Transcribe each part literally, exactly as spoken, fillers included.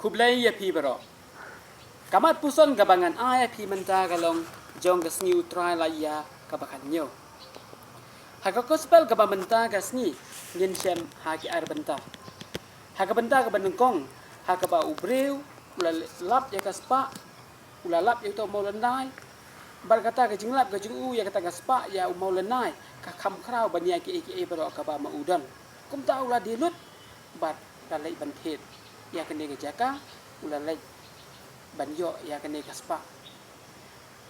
Khublei ïa phi baroh. Ka mat puson kaba ngan ai ïa phi mynta ka long jong ka sngi U Trai Laiïa kaba khathynñiew. Ha ka gospel kaba mynta ka sngi ngin shem ha ki ar bynta. Ha ka bynta kaba nyngkong, ha kaba u briew u la lap ïa ka spah, u la lap ïa uta u mawlynnai. Bad kata ka jinglap ka jong u ïa kata ka spah ïa u mawlynnai ka kham khraw ban ïa kiei kiei baroh kaba ma u don. Kumta u la die lut bad la leit ban thied ïa kane ka jaka, u la leit ban ïoh ïa kane ka spah.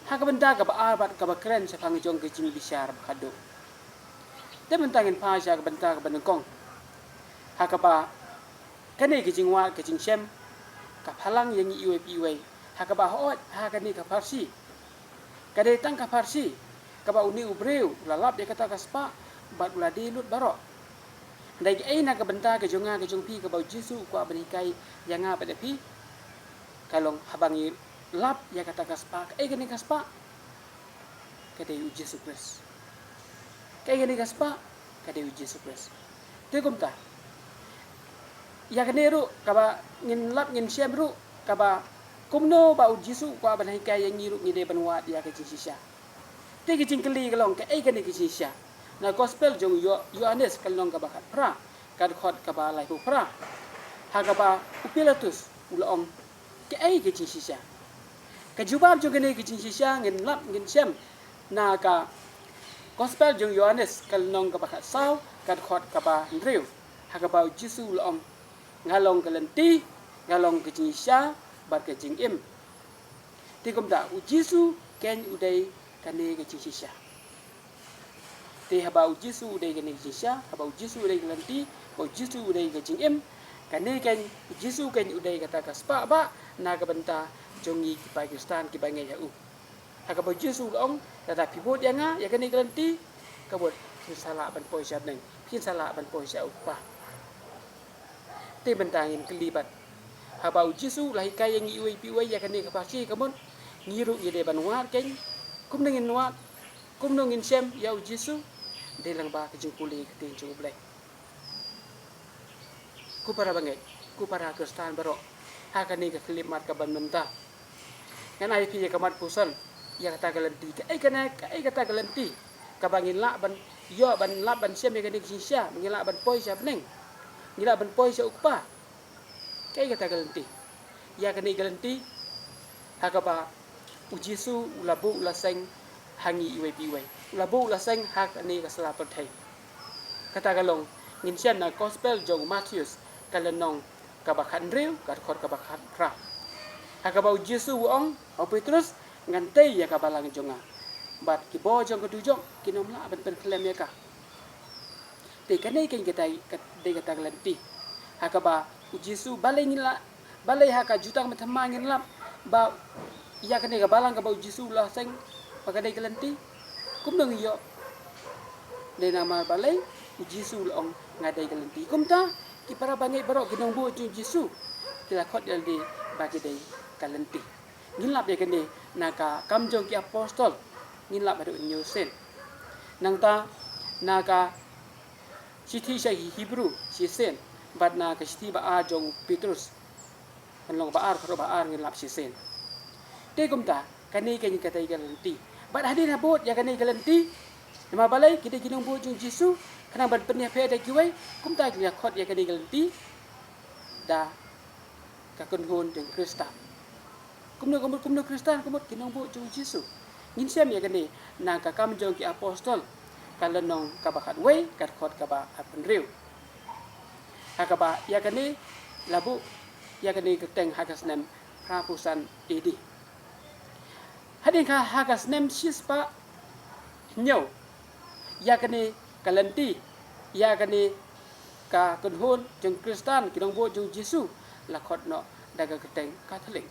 Ha ka bynta kaba ar bad kaba kren shaphang jong ka jingbishar ba khatduh. Te mynta ngin phai sha ka bynta kaba nyngkong, ha kaba kane ka jingwad ka jingshem ka phalang ïa ngi iwei pa iwei, ha kaba hooid ha kane ka pharshi. Ka dei tang ka pharshi kaba une u briew u la lap ïa kata ka spah bad u la die lut baroh. Dei kaei na ka bynta ka jong nga ka jong phi kaba U Jisu u kwah ban hikai ïa nga bad ïa phi? Ka long haba ngi lap ïa kata ka spah, kaei kane ka spah? Ka dei U Jisu Khrist. Kaei kane ka spah? Ka dei U Jisu Khrist. Te kumta, ïa kane ruh kaba ngin lap ngin shem ruh, kaba kumno ba U Jisu u kwah ban hikai ïa ngi ruh ngi dei ban wad ïa ka jingshisha. Te ka jingkylli ka long, kaei kane ka jingshisha? Na gospel jong Yo-, Ïoannis ka lynnong kaba khatphra, ka dkhot kaba laiphew phra, ha kaba u Pilatus u la ong, kaei ka jingshisha? Ka jubab jong kane ka jingshisha ngin lap ngin shem na ka gospel jong Ïoannis ka lynnong kaba khatsaw, ka dkhot kaba hynriew, ha kaba U Jisu u la ong, nga long ka lynti, nga long ka jingshisha bad ka jingim. Te kumta U Jisu keiñ u dei kane ka jingshisha. Te haba U Jisu u dei kane ka jingshisha, haba U Jisu u dei ka lynti, haba U Jisu u dei ka jingim, kane keiñ, U Jisu keiñ u dei kata ka spah ba na ka bynta jong ngi ki paid Khristan kiba ngeit ha u. Ha kaba U Jisu u la ong, lada phi bud ïa nga, ïa kane ka lynti, ka bud phin sa lah ban poi sha bneng, phin sa lah ban poi sha U Kpa. Te mynta ngin kylli bad, haba U Jisu u la hikai ïa ngi iwei pa iwei ïa kane ka pharshi, ka mut ngi ruh ngi dei ban wad keiñ? Kumno ngin wad? Kumno ngin shem ïa U Jisu? Dei lang ba ka jingpule ka ktien jong U Blei. Ko para bangeit, ko para Khristan baroh, ha kane ka khyllipmat kaba mynta, ngan ai phi ïa ka mat puson, ïa kata ka lynti. Kaei kane, kaei kata ka lynti kaba ngin lah ban ïoh, ban lap ban shem ïa kane ka jingshisha, ngin lah ban poi sha bneng, ngin lah ban poi sha U Kpa? Kaei kata ka lynti? Ïa kane ka lynti, ha kaba U Jisu u la buh u la seng ha ngi iwei pa iwei, u la buh u la seng ha kane ka sla pyrthei. Kata ka long, ngin shem na gospel jong u Mathaios ka lynnong kaba khathynriew, ka dkhot kaba khatphra, ha kaba U Jisu u ong ha u Petrus, ngan tei ïa ka balang jong nga, bad ki bor jong ka dujok kin ym lah ban pynkhlem ïa ka. Te kane keiñ ka dei, ka dei kata ka lynti, ha kaba U Jisu, balei ngin lah, balei ha ka Jutang Bathymmai ngin lap ba ïa kane ka balang kaba U Jisu u la seng ba ka dei ka lynti? Kumno ngi ïoh? Dei namar balei? U Jisu u la ong, nga dei ka lynti. Kumta ki para bangeit baroh, ki nongbuh jong U Jisu, ki la khot ïa lade ba ki dei ka lynti. Ngin lap ïa kane na ka Kam jong ki Apostol, ngin lap haduh hynñiew sien. Nangta na ka Shithi sha ki Hebru shisien, bad na ka shithi ba ar jong u Petrus, ka lynnong ba ar, ka dkhot ba ar, ngin lap shisien. Te kumta, kane keiñ ka dei ka lynti. Bad hadien ha bud ïa kane ka lynti, namar balei? Ki dei ki nongbuh jong U Jisu, khnang ban pynïapher da kiwei, kumta ki la khot ïa kane ka lynti da ka kynhun jong Khristan. Kumno, kumno, kumno Khristan, kumno ki nongbuh jong U Jisu? Ngin shem ïa kane na ka Kam jong ki Apostol, ka lynnong kaba khatwei, ka dkhot kaba arphew hynriew. Ha kaba ïa kane la buh ïa kane kyrteng ha ka snem phra phew san A D. Hadien kha, ha ka snem shispah hynñiew, ïa kane ka lynti, ïa kane ka kynhun jong Khristan, ki nongbuh jong U Jisu, la khot noh da ka kyrteng Katholik.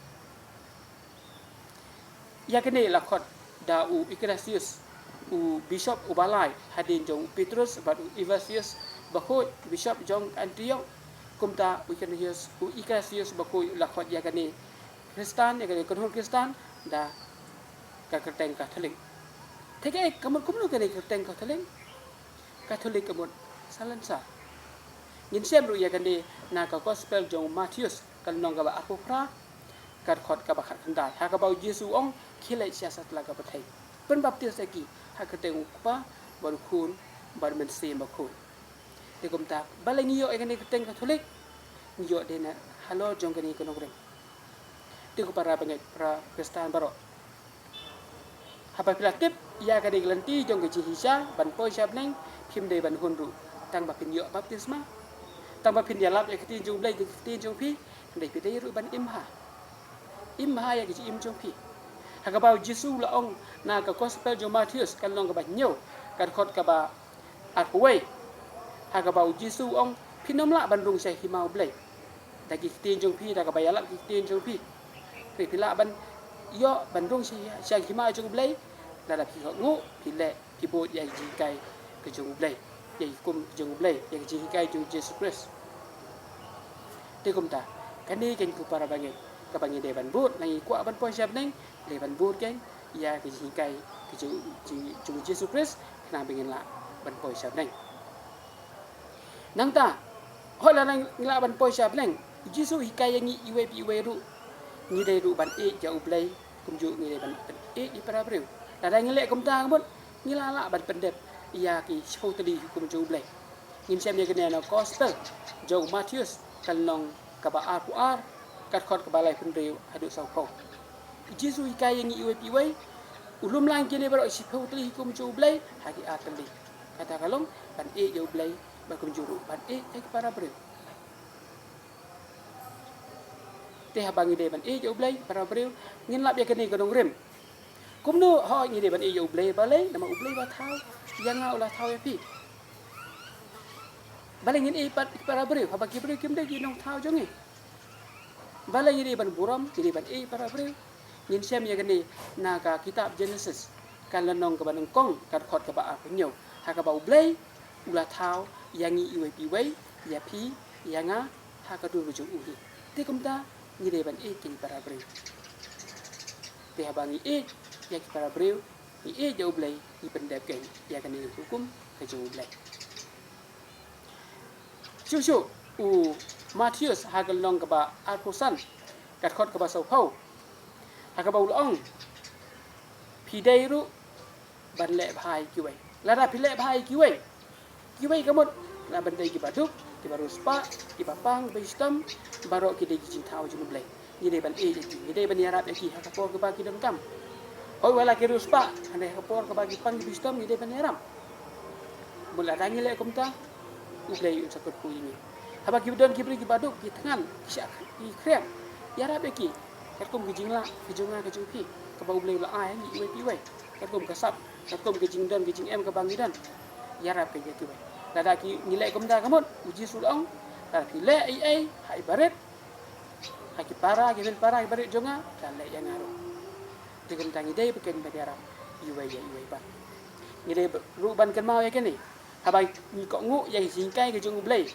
Ïa kane la khot da u Ignatius, u bishop uba lai hadien jong u Petrus, bad u Ignatius Bakhuid, bishop jong Antiok. Kumta u Ignatius, u Ignatius Bakhuid la khot ïa kane Khristan, ïa kane kynhun Khristan da ka kyrteng Katholik. Te kaei, ka mut kumno kane kyrteng Katholik? Katholik ka mut salonsar. Ngin shem ruh ïa kane na ka Gospel jong u Mathaios, ka lynnong kaba arphew phra, ka dkhot kaba khatkhyndai, ha kaba u Jisu u ong, khie leit sha satlak ka pyrthei, pynbaptis ïa ki ha ka kyrteng u Kpa, bad u Khun, bad u Mynsiem Bakhuid. Te kumta, balei ngi ïoh ïa kane ka kyrteng Katholik? Ngi ïoh dei na halor jong kane ka nongrim. Te ko para bangeit, para Khristan baroh, haba phi la tip ïa kane ka lynti jong ka jingshisha ban poi sha bneng, phim dei ban hun ruh tang ba phin ïoh baptisma, tang ba phin ïalap ïa ka ktien jong U Blei da ka ktien jong phi. Hynrei phi dei ruh ban im bha, im bha ïa ka jingim jong phi. Ha kaba u Jisu u la ong na ka Gospel jong u Mathaios, ka lynnong kaba hynñiew, ka dkhot kaba arphew wei, ha kaba u Jisu u ong, phin ym lah ban rung sha hima U Blei da ki ktien jong phi, da kaba ïalap ki ktien jong phi. Phi, phi lah ban ïoh ban rung sha, sha hima jong U Blei lada phi kohnguh, phi leh, phi bud ïa ka jinghikai ka jong U Blei, ïa ki hukum jong U Blei, ïa ka jinghikai jong u Jisu Khrist. Te kumta, kane keiñ ko para bangeit, kaba ngi dei ban bud, lada ngi kwah ban poi sha bneng, dei ban bud keiñ ïa ka jinghikai ka jong, jong, jong u Jisu Khrist, khnang ba ngin lah ban poi sha bneng. Nangta, hooid lada ngi lah ban poi sha bneng, u Jisu u hikai ïa ngi iwei pa iwei ruh, ngi dei ruh ban ïeit ïa U Blei, kumjuh ngi dei ban, ban ïeit ïa ki para briew. Lada ngi leh kumta ka mut, ngi lah lah ban pyndep ïa ki shiphew tylli ki hukum jong U Blei. Ngin shem ïa kane na Gospel jong u Mathaios, ka lynnong kaba arphew ar, ka dkhot kaba laiphew hynriew haduh sawphew. U Jisu u hikai ïa ngi iwei pa iwei, u lum lang ïa kine baroh ki shiphew tylli ki hukum jong U Blei ha ki ar tylli. Kata ka long ban ïeit ïa U Blei, bad kumjuh ruh ban ïeit ïa ki para briew. Te haba ngi dei ban ïeit ïa U Blei, para briew, ngin lap ïa kane ka nongrim. Kumno, hooid ngi dei ban ïeit ïa U Blei, balei? Namar U Blei u la thaw ïa nga, u la thaw ïa phi. Balei ngin ïeit pat ïa ki para briew, haba ki briew kim dei ki nongthaw jong ngi? Balei ngi dei ban burom, ngi dei ban ïeit ïa ki para briew? Ngin shem ïa kane na ka kitab Jenesis, ka lynnong kaba nyngkong, ka dkhot kaba arphew hynñiew, ha kaba U Blei u la thaw ïa ngi iwei pa iwei, ïa phi, ïa nga, ha ka dur ka jong u hi. Te kumta, ngi dei ban ïeit ïa ki para briew. Te haba ngi ïeit ïa ki para briew, ngi ïeit ïa U Blei, ngi pyndep keiñ ïa kane ka hukum ka jong U Blei. Shuh shuh, u Mathaios ha ka lynnong kaba arphew san, ka dkhot kaba sawphew, ha kaba u la ong, phi dei ruh ban leh bha ïa kiwei. Lada phi leh bha ïa kiwei, kiwei ka mut, la ban dei kiba duk, kiba riewspah, kiba pang, kiba shitom, baroh ki dei ki jingthaw jong U Blei. Ngi dei ban ïeit ïa ki, ngi dei ban ïarap ïa ki ha ka por kaba ki donkam. Hooid wat la ki riewspah, hynrei ha ka por kaba ki pang, kiba shitom, ngi dei ban ïarap. Mut lada ngi leh kumta, U Blei un sa kyrkhu ïa ngi. Haba ki don ki briew kiba duk, ki thngan, ki shah, ki khriat, ïarap ïa ki. Katkum ka jinglah ka jong nga ka jong phi, kaba U Blei u la ai ha ngi iwei pa iwei. Katkum ka sap, katkum ka jingdon ka jingem kaba ngi don, ïarap keiñ ïa kiwei. Lada ki, ngi leh kumta ka mut, u Jisu u la ong, lada phi leh ei ei ha i barit, ha ki para, ki hynmen para, ki barit jong nga, phi la leh ïa nga ruh. Te kumta ngi dei ba keiñ ban ïarap iwei ïa iwei pat. Ngi dei ruh ban kynmaw ïa kane. Haba ngi kohnguh ïa ka jinghikai ka jong U Blei,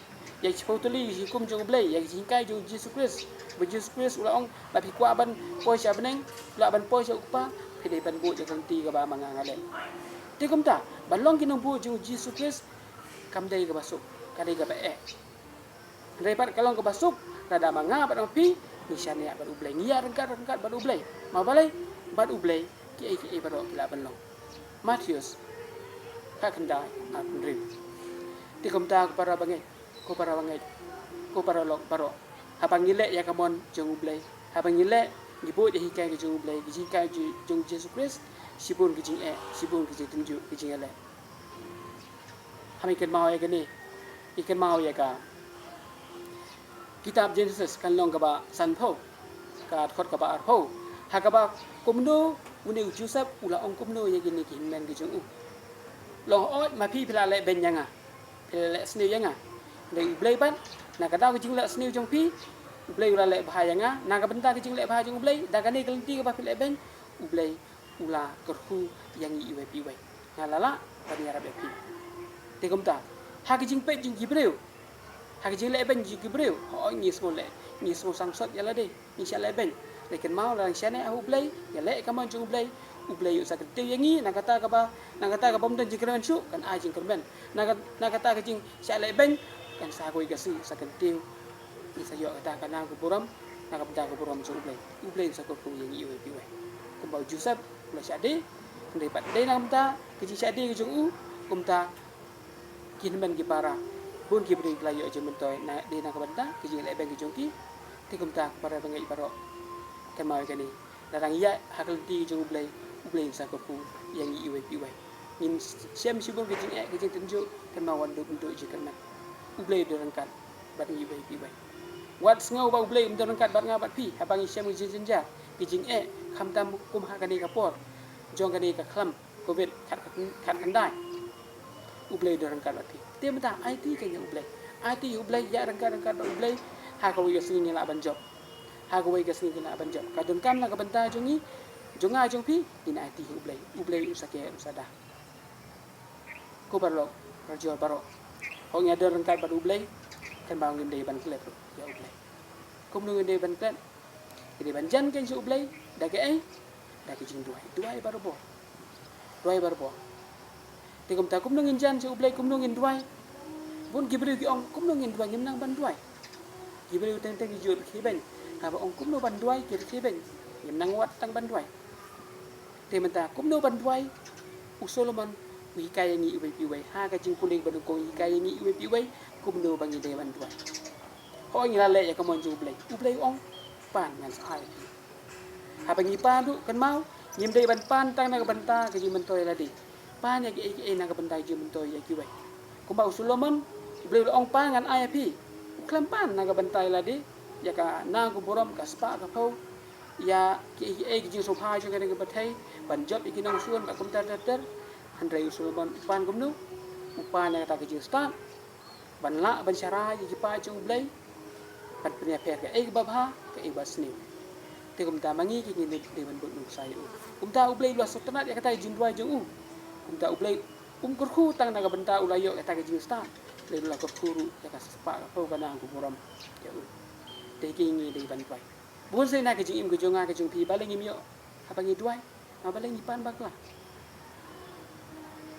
ïa ki shiphew tylli ki hukum jong U Blei, ïa ka jinghikai jong u Jisu Khrist. Ba u Jisu Khrist u la ong, lada phi kwah ban poi sha bneng, kwah ban poi sha U Kpa, phi dei ban bud ïa ka lynti kaba ma nga nga leh. Te kumta, ban long ki nongbud jong u Jisu Khrist, kam dei kaba suk, ka dei kaba eh. Hynrei pat ka long kaba suk lada ma nga bad ma phi ngi shaniah bad U Blei, ngi ïaryngkat ryngkat bad U Blei. Ma balei? Bad U Blei kiei kiei baroh ki lah ban long. Mathaios khatkhyndai, arphew hynriew. Te kumta ko para bangeit, ko para bangeit, ko paralok baroh, haba ngi leh ïa ka mon jong U Blei, haba ngi leh, ngi bud ïa ka hikai ka jong U Blei, ka jinghikai jong, jong u Jisu Khrist, shibun ka jingeh, shibun ka jingtynjuh, ka jingeh leh. Haba ngi kynmaw ïa kane, ngi kynmaw ïa ka kitab Jenesis, ka lynnong kaba sanphew, ka dkhot kaba arphew, ha kaba kumno une u Joseph u la ong kumno ïa kine ki hynmen ki jong u. Long hooid ma phi phi la leh beiñ ïa nga, phi la leh sniew ïa nga. Hynrei U Blei pat, na ka daw ka jingleh sniew jong phi, U Blei u la leh bha ïa nga, na ka bynta ka jingleh bha jong U Blei, da kane ka lynti kaba phi leh beiñ, U Blei u la kyrkhu ïa ngi iwei pa iwei. Nga la lah ban ïarap ïa phi. Te kumta, ha ka jingpeit jong ki briew, ha ka jingleh beiñ jong ki briew, hooid ngi sngew leh, ngi sngew sangsot ïa lade, ngi shah leh beiñ. Hynrei kynmaw lada ngi shaniah ha U Blei, ngi leh ïa ka mon jong U Blei, U Blei u sa kyntiew ïa ngi, na kata kaba, na kata ka bym don jingkyrmen shuh, kan ai jingkyrmen. Na ka, na kata ka jingshah leh beiñ, kan sa kawei ka sngi sa kyntiew Ngin sa ïoh kata ka nang ka burom na ka bynta ka burom jong U Blei. U Blei un sa kyrkhu ïa ngi iwei pa iwei. Kumba u Joseph u la shah die, hynrei pat dei na ka bynta ka jingshah die ka jong u, kumta ki hynmen ki para, bun ki briew ki la ïoh jingmyntoi na, dei na ka bynta ka jingleh beiñ ka jong ki. Te kumta, para bangeit baroh, kynmaw ïa kane. Lada ngi ïaid ha ka lynti jong U Blei, U Blei un sa kyrkhu ïa ngi iwei pa iwei. Ngin shem shibun ka jingeh, ka jingtynjuh, kynmaw wat duh, duh jingkyrmen. U Blei u don ryngkat bad ngi iwei pa iwei. Wat sngew ba U Blei um don ryngkat bad nga bad phi haba ngi shem ka jingjynjar, ka jingeh, khamtam kum ha kane ka por jong kane ka khlam Covid khat, khat khyndai. U Blei u don ryngkat bad phi. Te mynta aiti kein ïa U Blei. Aiti ïa U Blei, ïaid ryngkat ryngkat bad U Blei. Ha kawei ka sngi ngin lah ban jop. Ha kawei ka sngi ngin lah ban jop. Ka donkam na ka bynta jong ngi, jong nga jong phi, ngin aiti ïa U Blei. U Blei un sa ker, un sa da. Ko paralok, parajor baroh, hooid ngi don ryngkat bad U Blei, kynmaw ngim dei ban klet ruh ïa U Blei. Kumno ngin dei ban klet? Ngi dei ban jan kein sha U Blei da kaei? Da ka jingduwai. Duwai barabor. Duwai barabor. Te kumta kumno ngin jan sha U Blei, kumno ngin duwai? Bun ki briew ki ong, kumno ngin duwai, ngim nang ban duwai. Ki briew teng teng ki ju rkhie beiñ. Haba ong kumno ban duwai, ki rkhie beiñ. Ngim nang wad tang ban duwai. Te mynta kumno ban duwai? U Solomon u hikai ïa ngi iwei pa iwei. Ha ka Jingpule ba nyngkong u hikai ïa ngi iwei pa iwei kumno ba ngi dei ban duwai. Hooid ngi la leh ïa ka mon jong U Blei. U Blei u ong, pan ngan sa ai ïa phi. Haba ngi pan ruh, kynmaw, ngim dei ban pan tang na ka bynta ka jingmyntoi ïa lade. Pan ïa kiei kiei na ka bynta ka jingmyntoi ïa kiwei. Kumba u Solomon, U Blei u la ong, pan ngan ai ïa phi. U khlem pan na ka bynta ïa lade, ïa ka nang ka burom, ka spah ka phew, ïa kiei kiei ki jingsngewbha jong kane ka pyrthei, ban jop ïa ki nongshun bad kumta ter ter. Hynrei u Solomon u pan kumno? U pan ïa kata ka jingstad ban lah ban sharai ïa ki paid jong U Blei, ban pynïapher kaei kaba bha, kaei kaba sniew. Te kumta ma ngi ki, ngin dei ban bud nuksa ïa u. Kumta U Blei u la sngewtynnat ïa kata ka jingduwai jong u. Kumta U Blei um kyrkhu tang na ka bynta u la ïoh ïa kata ka jingstad. Hynrei u la kyrkhu ruh ïa ka spah ka phew, ka nang ka burom ïa u. Te ki, ngi dei ban duwai. Bun sien na ka jingim ka jong nga ka jong phi, balei ngim ïoh haba ngi duwai? Ma balei ngi pan bakla?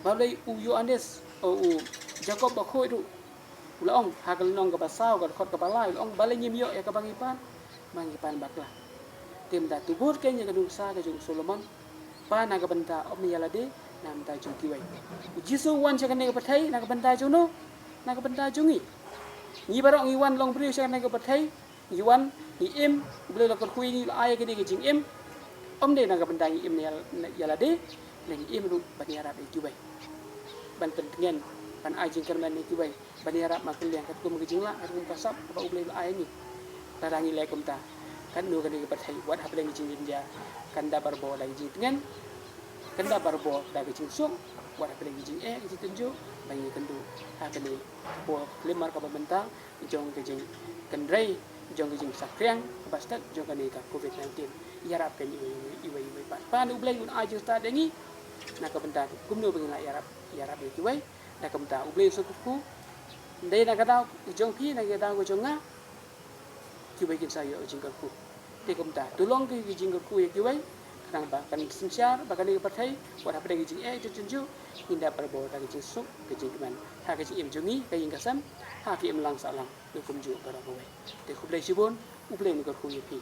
Balei u Ïoannis, o u Jakob bakhuid ruh u la ong ha ka lynnong kaba saw, ka dkhot kaba lai, u la ong, balei ngim ïoh ïa kaba ngi pan? Ma ngi pan bakla. Te mynta to bud kein ïa ka nuksa ka jong u Solomon. Pan na ka bynta ym ïa lade, na ka bynta jong kiwei. U Jisu u wan sha kane ka pyrthei na ka bynta jong no? Na ka bynta jong ngi. Ngi baroh ngi wan long briew sha kane ka pyrthei, ngi wan, ngi im, U Blei u la kyrkhu ïa ngi, u la ai ïa kane ka jingim. Ym dei na ka bynta ngi im na ïa, na ïa lade, hynrei ngi im ruh ban ïarap ïa kiwei, ban pyntngen, ban ai jingkyrmen ïa kiwei, ban ïarap markylliang katkum ka jinglah, katkum ka sap kaba U Blei u la ai ïa ngi. Lada ngi leh kumta, katno kane ka pyrthei, wat hapdeng ka jingjynjar, kan da barabor da ka jingtngen, kan da barabor da ka jingsuk, wat hapdeng ka jingeh, ka jingtynjuh ba ngi ïakynduh ha kane ka por khyllipmar kaba mynta jong ka jingkynrei, jong ka jingsakriang kaba stet jong kane ka Covid nineteen. Ïarap kein iwei, iwei, iwei pat. Pan U Blei un ai jingstad ïa ngi na ka bynta kumno ba ngin lah ïarap, ïarap ïa kiwei. Na ka bynta U Blei u sngewkyrkhu, dei na ka daw ka jong phi, na ka daw ka jong nga, kiwei kin sa ïoh jingkyrkhu. Te kumta to long ki, ki jingkyrkhu ïa kiwei, khnang ba kan synshar ba kane ka pyrthei, wat hapdeng ka jingeh, ka jingtynjuh, ngin da barabor da ka jingsuk, ka jingkmen ha ka jingim jong ngi, ka ïing ka sem, ha ka imlang sahlang, kumjuh baroh kawei. Te khublei shibun, U Blei un kyrkhu ïa phi.